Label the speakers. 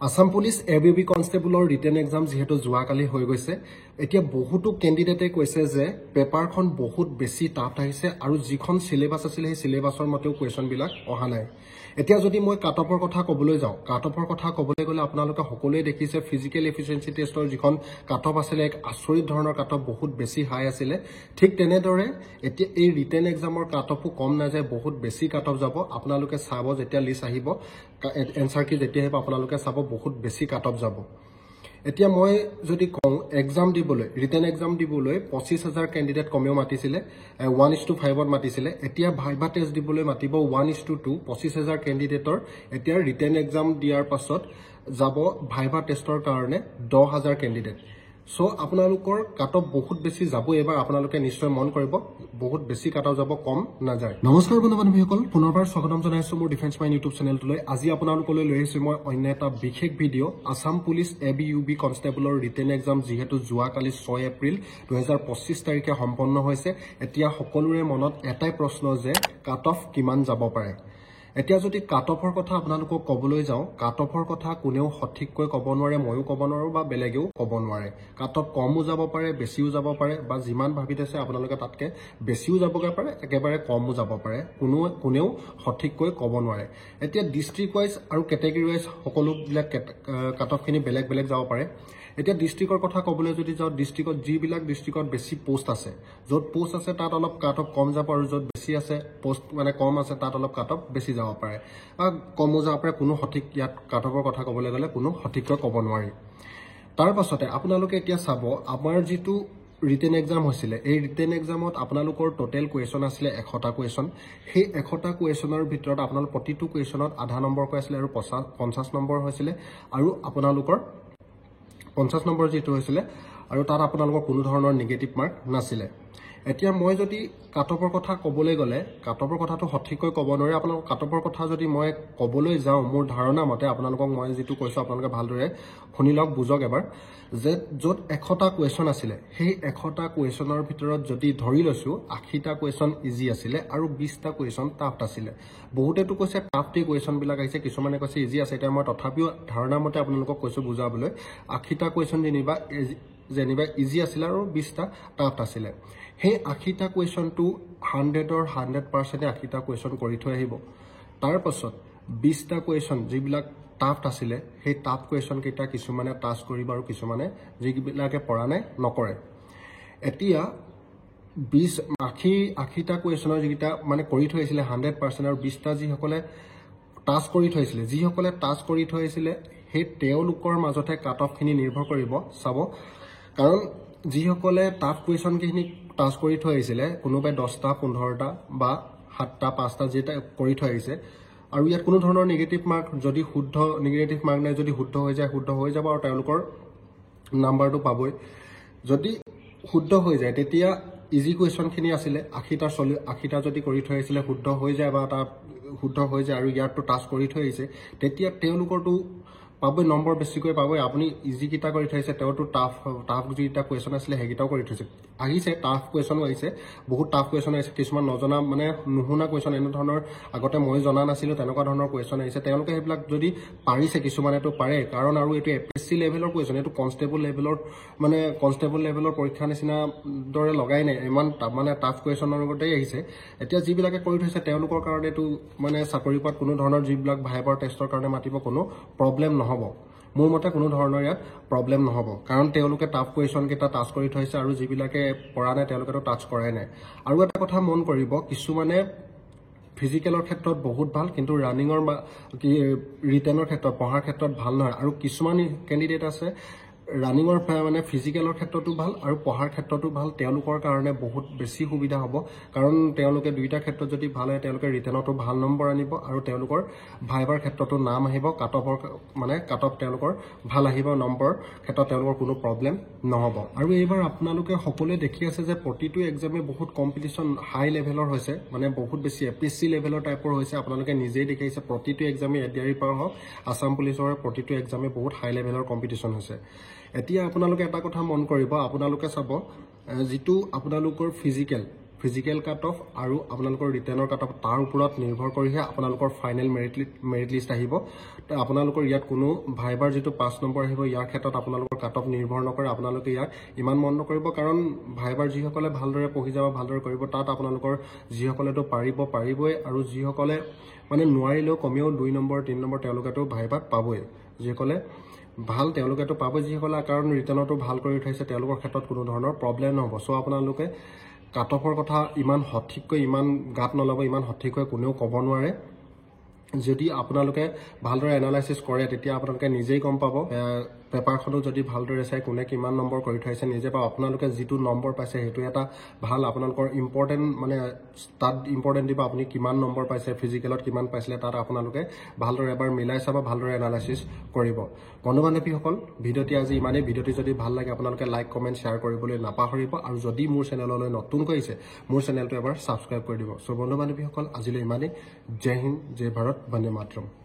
Speaker 1: Assam police A B কনষ্টেবলৰ written exam যিহেতু যোৱাকালি হৈ গৈছে, এতিয়া বহুতো কেণ্ডিডেটে কৈছে যে পেপাৰখন বহুত বেছি টাফ আহিছে আৰু যিখন চিলেবাছ আছিলে, সেই চিলেবাছৰ মতেও কুৱেশ্যনবিলাক অহা নাই। এতিয়া যদি মই কাট অফৰ কথা ক'বলৈ যাওঁ, কাট অফৰ কথা ক'বলৈ গ'লে আপোনালোকে সকলোৱে দেখিছে, ফিজিকেল এফিচিয়েঞ্চি টেষ্টৰ যিখন কাট অফ আছিলে, এক আচৰিত ধৰণৰ কাট অফ, বহুত বেছি হাই আছিলে। ঠিক তেনেদৰে এতিয়া এই ৰিটেন এক্সামৰ কাট অফো কম নাযায়, বহুত বেছি কাট অফ যাব। আপোনালোকে চাব, যেতিয়া লিষ্ট আহিব, এনচাৰ কি যেতিয়া আহিব, আপোনালোকে চাব বহুত বেছি কাট অফ যাব। এতিয়া মই যদি কওঁ, এক্সাম দিবলৈ, ৰিটেন এক্সাম দিবলৈ 25,000 কেণ্ডিডেট কমেও মাতিছিলে, 1:5ত মাতিছিলে। এতিয়া ভাইভা টেষ্ট দিবলৈ মাতিব 1:2। 25,000 কেণ্ডিডেটৰ এতিয়া ৰিটেন এক্সাম দিয়াৰ পাছত যাব ভাইভা টেষ্টৰ কাৰণে 10,000 কেণ্ডিডেট। চ' আপোনালোকৰ কাট অফ বহুত বেছি যাব এইবাৰ। আপোনালোকে নিশ্চয় মন কৰিব, বহুত বেছি কাট অফ যাব, কম নাযায়। নমস্কাৰ বন্ধু বান্ধৱীসকল, পুনৰবাৰ স্বাগতম জনাইছোঁ মোৰ ডিফেন্স মাইণ্ড ইউটিউব চেনেলটোলৈ। আজি আপোনালোকলৈ লৈ আহিছোঁ মই অন্য এটা বিশেষ video. Assam police A B U B কনষ্টেবলৰ written exam যিহেতু যোৱাকালি 6 এপ্ৰিল 2025 তাৰিখে সম্পন্ন হৈছে, এতিয়া সকলোৰে মনত এটাই প্ৰশ্ন যে কাট অফ কিমান যাব পাৰে। এতিয়া যদি কাট অফৰ কথা আপোনালোকক ক'বলৈ যাওঁ, কাট অফৰ কথা কোনেও সঠিককৈ ক'ব নোৱাৰে। ময়ো ক'ব নোৱাৰোঁ বা বেলেগেও ক'ব নোৱাৰে। কাট অফ কমো যাব পাৰে, বেছিও যাব পাৰে বা যিমান ভাবি থৈছে আপোনালোকে তাতকৈ বেছিও যাবগৈ পাৰে, একেবাৰে কমো যাব পাৰে। কোনেও সঠিককৈ ক'ব নোৱাৰে। এতিয়া ডিষ্ট্ৰিক্ট ৱাইজ আৰু কেটেগৰী ৱাইজ সকলোবিলাক কাট অফখিনি বেলেগ বেলেগ যাব পাৰে। এতিয়া ডিষ্ট্ৰিক্টৰ কথা ক'বলৈ যদি যাওঁ, ডিষ্ট্ৰিক্টত যিবিলাক ডিষ্ট্ৰিক্টত বেছি পোষ্ট আছে, য'ত পোষ্ট আছে তাত অলপ কাট অফ কম যাব আৰু য'ত বেছি আছে পোষ্ট মানে কম আছে, তাত অলপ কাট অফ বেছি যাব পাৰে বা কমো যাব পাৰে। কোনো সঠিক ইয়াত কাট অফৰ কথা ক'বলৈ গ'লে কোনো সঠিককৈ ক'ব নোৱাৰি। তাৰ পাছতে আপোনালোকে এতিয়া চাব, আমাৰ যিটো ৰিটেন এক্সাম হৈছিলে, এই ৰিটেন এক্সামত আপোনালোকৰ টোটেল কুৱেশ্যন আছিলে 100টা কুৱেশ্যন। সেই 100টা কুৱেশ্যনৰ ভিতৰত আপোনালোক প্ৰতিটো কুৱেশ্যনত আধা নম্বৰকৈ আছিলে আৰু 50 নম্বৰ হৈছিলে আৰু আপোনালোকৰ 50 নম্বৰ যিটো হৈছিলে আৰু তাত আপোনালোকৰ কোনো ধৰণৰ নিগেটিভ মাৰ্ক নাছিলে। এতিয়া মই যদি কাট অফৰ কথা ক'বলৈ গ'লে, কাট অফৰ কথাটো সঠিককৈ ক'ব নোৱাৰি। আপোনালোক কাট অফৰ কথা যদি মই ক'বলৈ যাওঁ, মোৰ ধাৰণা মতে আপোনালোকক মই যিটো কৈছোঁ, আপোনালোকে ভালদৰে শুনি লওক, বুজক এবাৰ যে য'ত 100টা কুৱেশ্যন আছিলে, সেই 100টা কুৱেশ্যনৰ ভিতৰত যদি ধৰি লৈছোঁ 80টা কুৱেশ্যন ইজি আছিলে আৰু 20টা কুৱেশ্যন টাফ আছিলে। বহুতেতো কৈছে টাফ কুৱেশ্যনবিলাক আহিছে, কিছুমানে কৈছে ইজি আছে। এতিয়া মই তথাপিও ধাৰণা মতে আপোনালোকক কৈছোঁ বুজাবলৈ, 80টা কুৱেশ্যন যেনিবা ইজি আছিলে আৰু 20টা টাফ আছিলে। সেই 80টা কুৱেশ্যনটো 100ৰ 100%-এ 80টা কুৱেশ্যন কৰি থৈ আহিব। তাৰ পাছত 20টা কুৱেশ্যন যিবিলাক টাফ আছিলে, সেই টাফ কুৱেশ্যনকেইটা কিছুমানে টাচ কৰিব আৰু কিছুমানে যিবিলাকে পৰা নাই নকৰে। এতিয়া বিছ আশী 80টা কুৱেশ্যনৰ যিকেইটা মানে কৰি থৈ আহিছিলে 100% আৰু 20টা যিসকলে টাচ কৰি থৈছিলে, যিসকলে টাচ কৰি থৈ আহিছিলে, সেই তেওঁলোকৰ মাজতহে কাট অফখিনি নিৰ্ভৰ কৰিব চাব। কাৰণ যিসকলে টাফ কুৱেশ্যনখিনি টাচ কৰি থৈ আহিছিলে, কোনোবাই 10টা, 15টা বা সাতটা, পাঁচটা যিটা কৰি থৈ আহিছে আৰু ইয়াত কোনো ধৰণৰ নিগেটিভ মাৰ্ক যদি শুদ্ধ, নিগেটিভ মাৰ্ক নাই, যদি শুদ্ধ হৈ যায়, শুদ্ধ হৈ যাব আৰু তেওঁলোকৰ নাম্বাৰটো পাবই। যদি শুদ্ধ হৈ যায়, তেতিয়া ইজি কুৱেশ্যনখিনি আছিলে 80টা যদি কৰি থৈ আহিছিলে, শুদ্ধ হৈ যায় বা তাত শুদ্ধ হৈ যায় আৰু ইয়াততো টাচ কৰি থৈ আহিছে, তেতিয়া তেওঁলোকৰতো পাবই, নম্বৰ বেছিকৈ পাবই। আপুনি ইজিকেইটা কৰি থৈছে, তেওঁতো টাফ টাফ যিকেইটা কুৱেশ্যন আছিলে সেইকেইটাও কৰি থৈছে। আহিছে, টাফ কুৱেশ্যনো আহিছে, বহুত টাফ কুৱেশ্যন আহিছে। কিছুমান নজনা মানে নুশুনা কুৱেশ্যন, এনেধৰণৰ আগতে মই জনা নাছিলোঁ, তেনেকুৱা ধৰণৰ কুৱেশ্যন আহিছে। তেওঁলোকে সেইবিলাক যদি পাৰিছে, কিছুমানেতো পাৰে, কাৰণ আৰু এইটো এ পি এছ চি লেভেলৰ কুৱেশ্যন, এইটো কনষ্টেবল লেভেলৰ মানে কনষ্টেবল লেভেলৰ পৰীক্ষা নিচিনা দৰে লগাই নাই, ইমান মানে টাফ কুৱেশ্যনৰ লগতেই আহিছে। এতিয়া যিবিলাকে কৰি থৈছে, তেওঁলোকৰ কাৰণে এইটো মানে চাকৰি পোৱাত কোনো ধৰণৰ, যিবিলাক ভাইভাৰ টেষ্টৰ কাৰণে মাতিব, কোনো প্ৰব্লেম নহ'ব। মোৰ মতে কোনো ধৰণৰ ইয়াত প্ৰব্লেম নহ'ব, কাৰণ তেওঁলোকে টাফ কুৱেশ্যনকেইটা টাচ কৰি থৈছে আৰু যিবিলাকে পৰা নাই, তেওঁলোকেতো টাচ কৰাই নাই। আৰু এটা কথা মন কৰিব, কিছুমানে ফিজিকেলৰ ক্ষেত্ৰত বহুত ভাল, কিন্তু ৰানিঙৰ বা কি ৰিটেনৰ ক্ষেত্ৰত, পঢ়াৰ ক্ষেত্ৰত ভাল নহয়। আৰু কিছুমান কেণ্ডিডেট আছে ৰানিঙৰ মানে ফিজিকেলৰ ক্ষেত্ৰতো ভাল আৰু পঢ়াৰ ক্ষেত্ৰতো ভাল। তেওঁলোকৰ কাৰণে বহুত বেছি সুবিধা হ'ব, কাৰণ তেওঁলোকে দুইটা ক্ষেত্ৰত যদি ভাল হয়, তেওঁলোকে ৰিটেনতো ভাল নম্বৰ আনিব আৰু তেওঁলোকৰ ভাইভাৰ ক্ষেত্ৰতো নাম আহিব। কাট অফৰ মানে কাট অফ তেওঁলোকৰ ভাল আহিব, নম্বৰ ক্ষেত্ৰত তেওঁলোকৰ কোনো প্ৰব্লেম নহ'ব। আৰু এইবাৰ আপোনালোকে সকলোৱে দেখি আছে যে প্ৰতিটো এক্সামে বহুত কম্পিটিশ্যন হাই লেভেলৰ হৈছে, মানে বহুত বেছি এ পি এছ চি লেভেলৰ টাইপৰ হৈছে। আপোনালোকে নিজেই দেখিছে, প্ৰতিটো এক্সামে, এ ডি আৰ ই পাৰ হওক, আছাম পুলিচৰ প্ৰতিটো এক্সামে বহুত হাই লেভেলৰ কম্পিটিশ্যন হৈছে। এতিয়া আপোনালোকে এটা কথা মন কৰিব, আপোনালোকে চাব যিটো আপোনালোকৰ ফিজিকেল ফিজিকেল কাট অফ আৰু আপোনালোকৰ ৰিটেনৰ কাট অফ, তাৰ ওপৰত নিৰ্ভৰ কৰিহে আপোনালোকৰ ফাইনেল মেৰিট লিষ্ট আহিব। আপোনালোকৰ ইয়াত কোনো ভাইবাৰ যিটো 5 নম্বৰ আহিব, ইয়াৰ ক্ষেত্ৰত আপোনালোকৰ কাট অফ নিৰ্ভৰ নকৰে। আপোনালোকে ইয়াক ইমান মন নকৰিব, কাৰণ ভাইবাৰ যিসকলে ভালদৰে পঢ়ি যাব, ভালদৰে কৰিব, তাত আপোনালোকৰ যিসকলেতো পাৰিব পাৰিবই, আৰু যিসকলে মানে নোৱাৰিলেও কমেও 2 নম্বৰ 3 নম্বৰ তেওঁলোকেতো ভাইবাত পাবই। যিসকলে ভাল তেওঁলোকেতো পাবই, যিসকলে কাৰণ ৰিটাৰ্ণতো ভাল কৰি উঠাইছে তেওঁলোকৰ ক্ষেত্ৰত কোনো ধৰণৰ প্ৰব্লেম নহ'ব। চ' আপোনালোকে কাট অফৰ কথা ইমান সঠিককৈ ইমান গাত নল'ব, ইমান সঠিককৈ কোনেও ক'ব নোৱাৰে। যদি আপোনালোকে ভালদৰে এনালাইচিছ কৰে তেতিয়া আপোনালোকে নিজেই গম পাব। পেপাৰখনো যদি ভালদৰে চাই কোনে কিমান নম্বৰ কৰি থৈছে নিজে পাব। আপোনালোকে যিটো নম্বৰ পাইছে সেইটো এটা ভাল আপোনালোকৰ ইম্পৰ্টেণ্ট, মানে তাত ইম্পৰ্টেণ্ট দিব আপুনি কিমান নম্বৰ পাইছে, ফিজিকেলত কিমান পাইছিলে, তাত আপোনালোকে ভালদৰে এবাৰ মিলাই চাব, ভালদৰে এনালাইচিছ কৰিব। বন্ধু বান্ধৱীসকল, ভিডিঅ'টি আজি ইমানেই। ভিডিঅ'টি যদি ভাল লাগে আপোনালোকে লাইক, কমেণ্ট, শ্বেয়াৰ কৰিবলৈ নাপাহৰিব, আৰু যদি মোৰ চেনেললৈ নতুনকৈ আহিছে মোৰ চেনেলটো এবাৰ ছাবস্ক্ৰাইব কৰি দিব। চ' বন্ধু বান্ধৱীসকল, আজিলৈ ইমানেই। জয় হিন্দ, জয় ভাৰত, বন্দে মাতৰম।